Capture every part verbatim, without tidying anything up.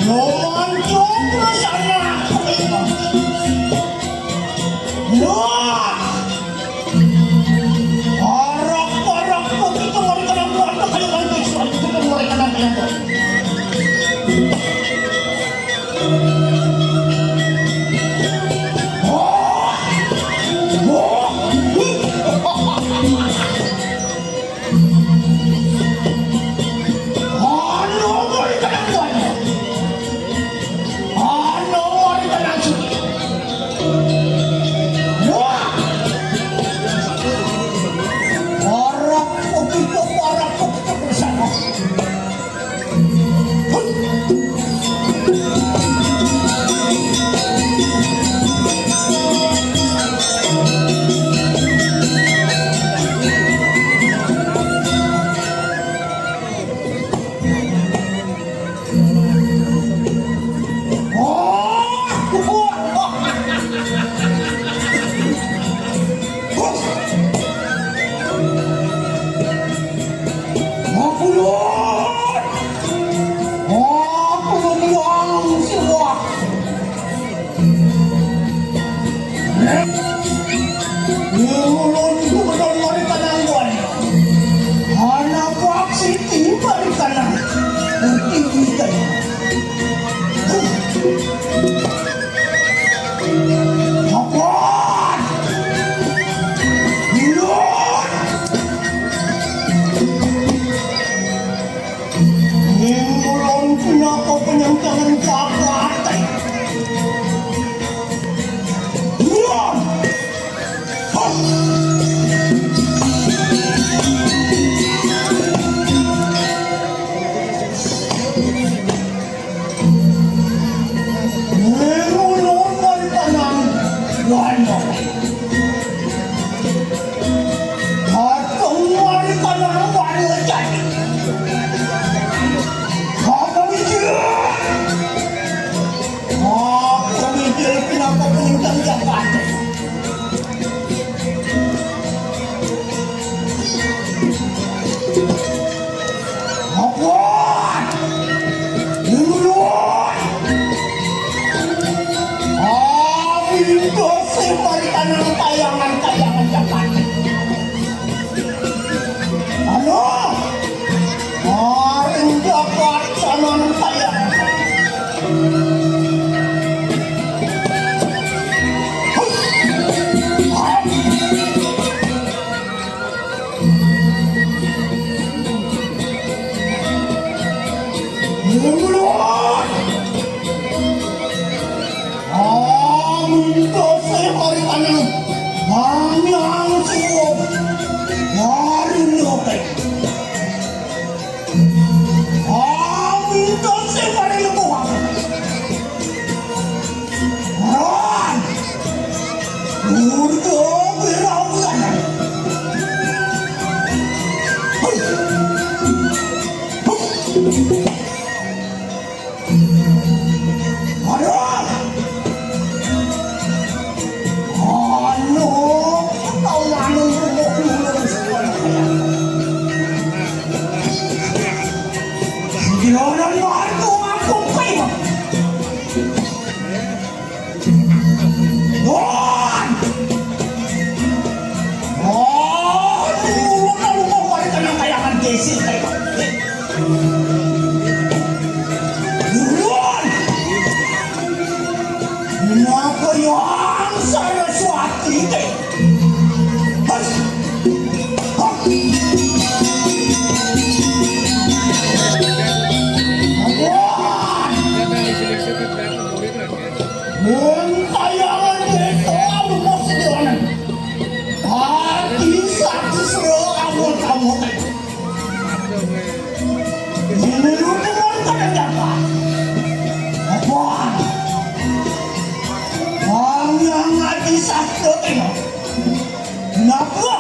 Lomancok rasana. Wah. Arak-arak begitu mereka nang kuat, kayak nang kuat, itu mereka nang kuat. Wah. Wah. Ano mo rin ka ng buwan? Ano mo rin ka ng suki? Wah! Para pagkita, para pagkita ko sa Makulot! Makulot yang siwa! Ngulon gubernur mari kanangguan. Anak waksi tiba di kanang. Tinggi kan. Apat! Ngulon! Ngulon pinapa penyangkangan kapatay. Ngulon! Hah! Ngulon mari kanang wano. Katong mari kanang wano jan. Katong ijil. Katong ijil pinapa peningkang jakat. Awan! Ngulon! Amin dosi mari kanang tayangan-tayangan jakat. Ano? Maring jakat sanang tayangan. Hus! Hus! Ngulon! Amin dosi mari kanang manyang suwog. Mari nyote. Amin dosi mari lubuhan. Ran! Urdo birawanan. Hoy! Hoy! Aduh! Ano? Tawanan mo ko ng Ginawa ng mahal ko ang kumpay mo. Doon! Oh, huwag ka lumawari ka ng kailangan, Jesse. Doon! Nakayang Saraswati. Hus! Hus! Ayan! Ang tayangan dito, ano mo sila? Pati sa kusuro, amo-amo. Nilulutuan ka na niya ba? Apo, ang yang ati sa atin, napo,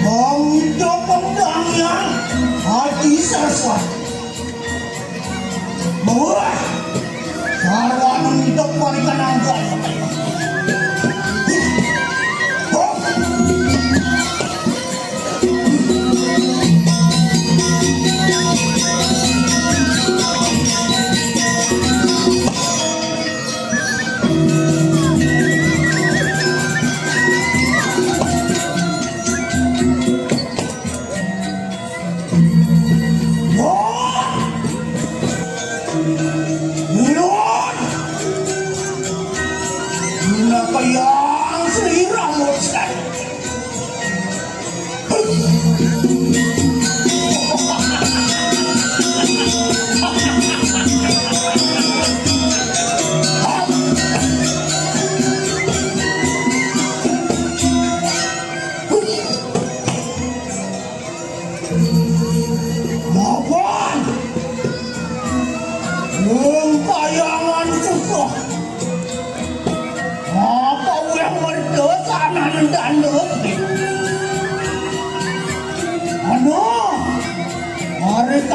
ang ito pang yang ati sa aswa. Mawa! Sarwa ng ito pang ikananggal.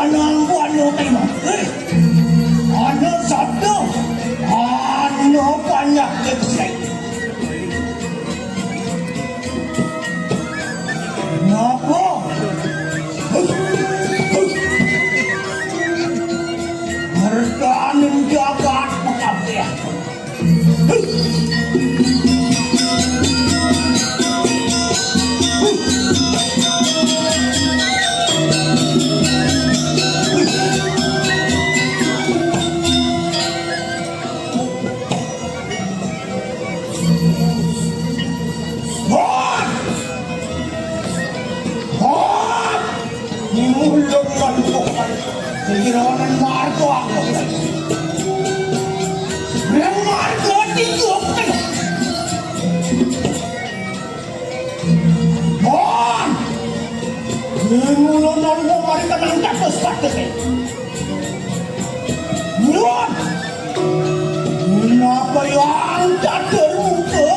Nang buano tayo. Eh, ano sabdo? Ano panyakit sa'yo? Nako! Merdanin jagat makabeh. Hot! Hot! Ngulon man ko kan. Sige, Ronan, marto ako. Yang marto, tiyo ka. Bon! Ngulon man ko, mari ka nang datos pati. Ngulon! Ngapa yang datar muka?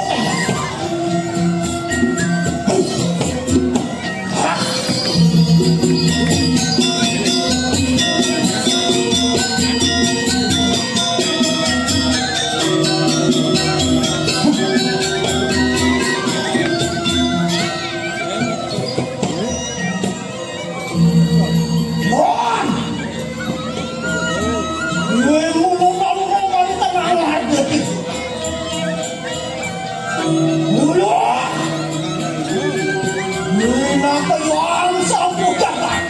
Wah! Gue mau ngomong kali tengah lagi. Mulut! Gue napa yang sampu jagat?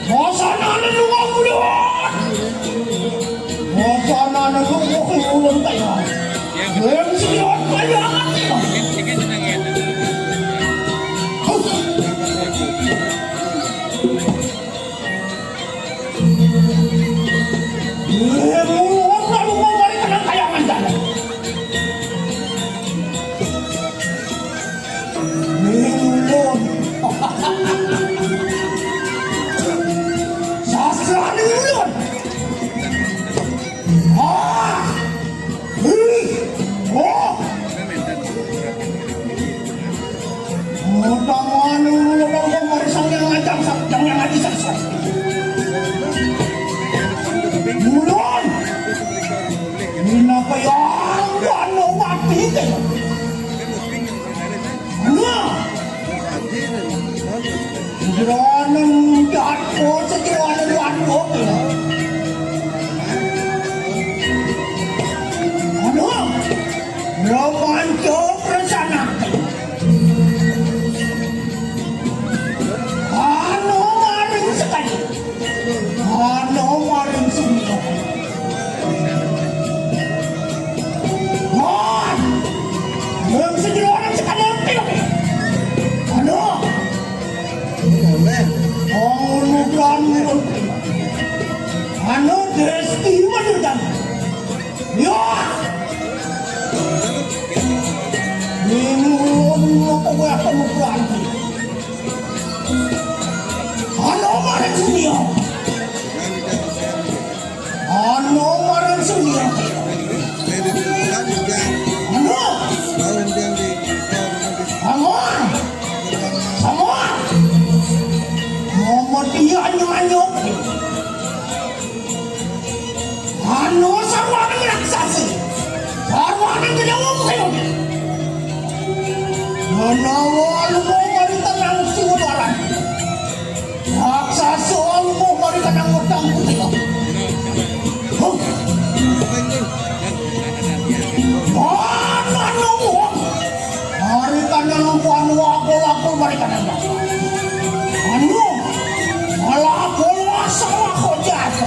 Masa nana lu ngomong mulut? Wacana nang kok ulun kaya. Wong sing liwat kaya ati. Wong lalu mau mari kenang kaya mandan. Ning ulun. Sastra ning ulun. Ah! Ih! Oh! Mudah-mudahan ulun mari sang yang ngajak, sang yang ngaji sastra. Ulun. Minapa yang anu mati teh? Nah. Jeroan jatuh, sejeroan jatuh. Aduh. Romanco rencana. Anu maring sekali. Anu maring sumio. Wah! Yang sejeroan sekali. Anu. Anu berani. Anu desti madudan. Ya! Ini ulun apa gue akan berani. Ano maring sumio. Ano maring sumio. Ano? Sama. Sama. Mama dia nyanyok. Anu sarwaning raksasa, sarwaning gedawang kayu. Menawa lumo mari tenang siwabaran. Raksasa lumo mari tenang ngutang putih. Huh. Mana nunggu? Mari kana lupa anu aku laku mari kana. Anu, ala aku luasa aku jasa.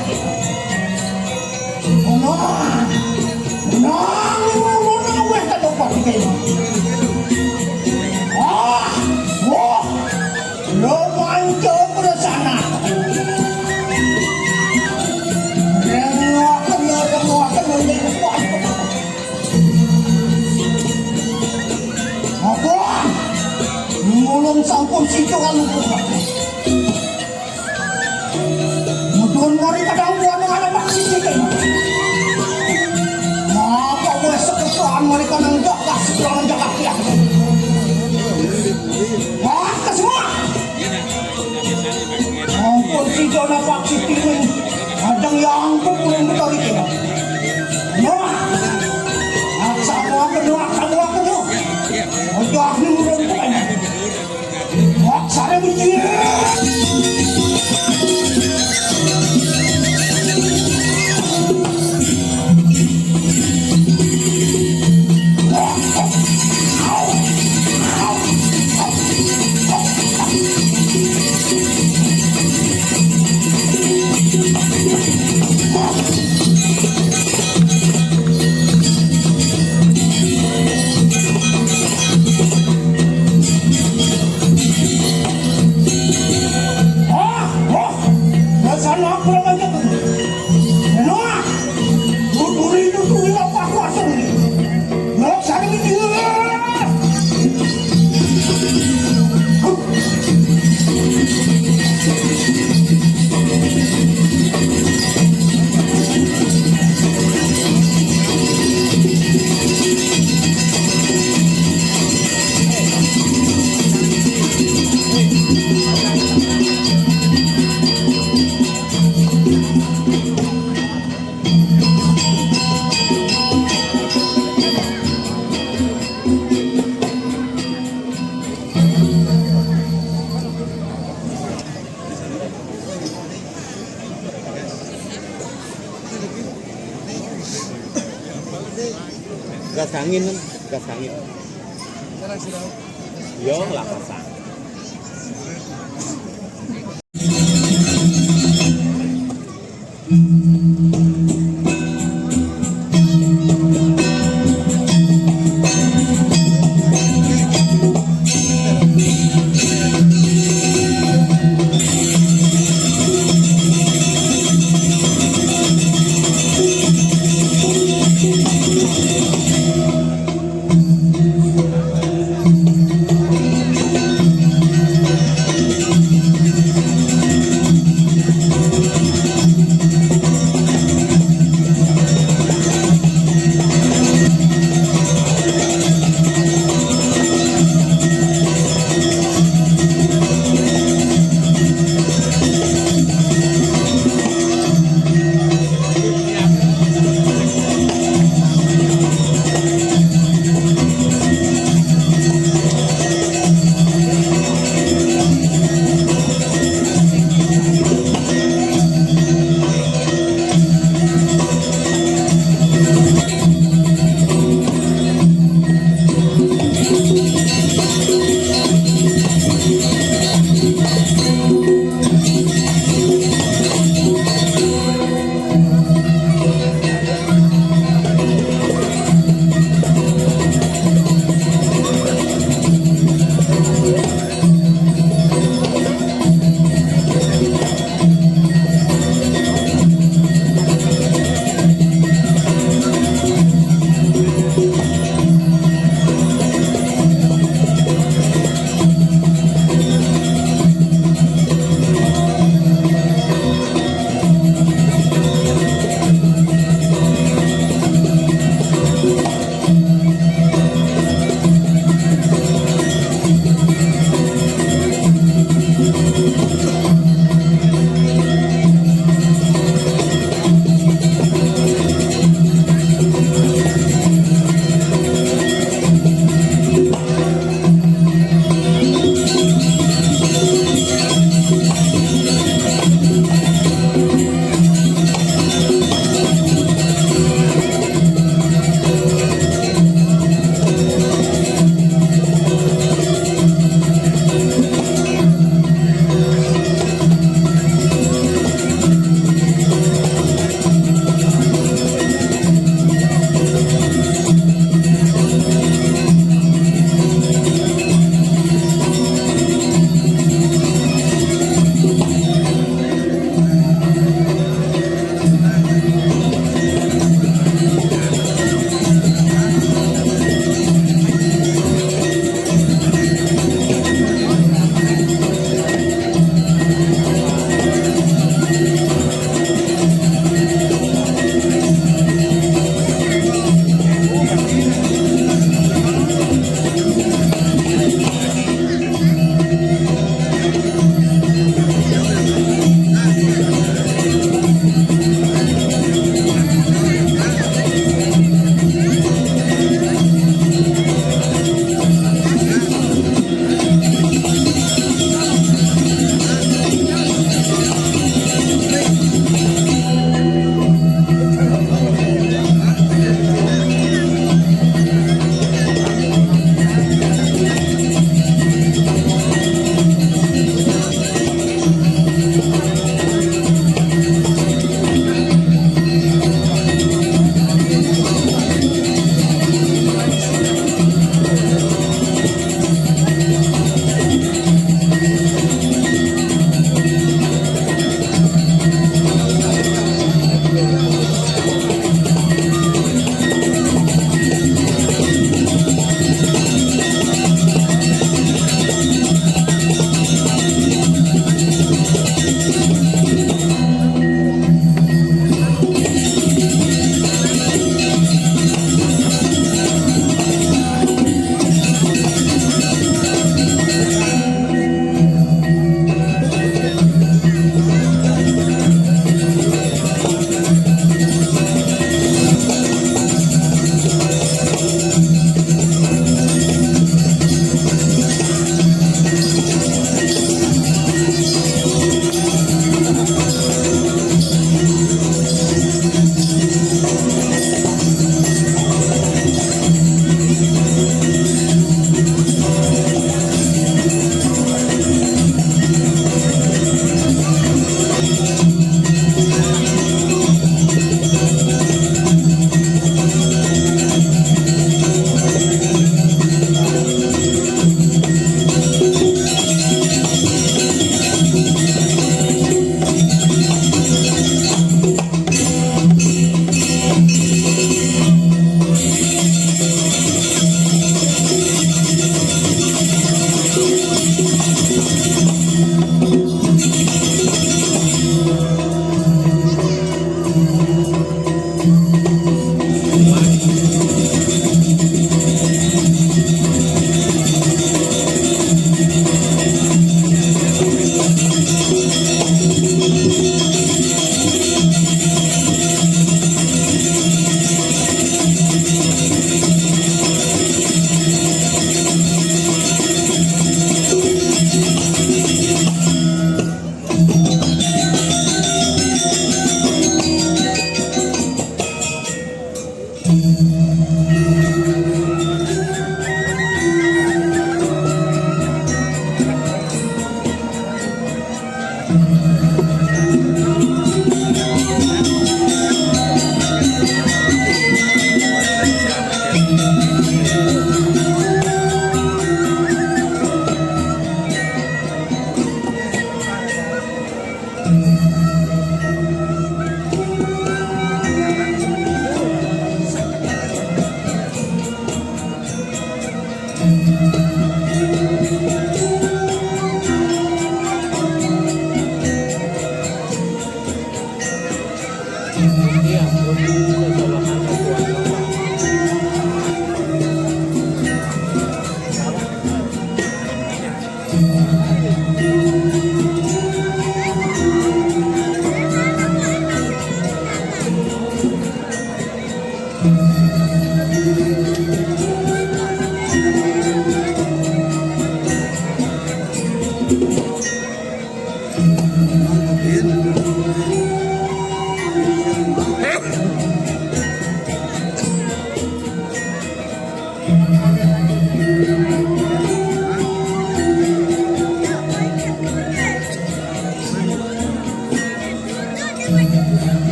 Nah, nah, ini mau nunggu yang tak dapat ini. Ah, wah, lo mancung ke sana. Renguakan, renguakan, renguakan. Apa? Mulung sampun situ lalu buka. Mudun mari kadang buat dengan anak sini kan. Maka gue sekesuan mari kadang gak kasih kurang jaga kian. Angin kan, bekas angin. Yo lah pasang.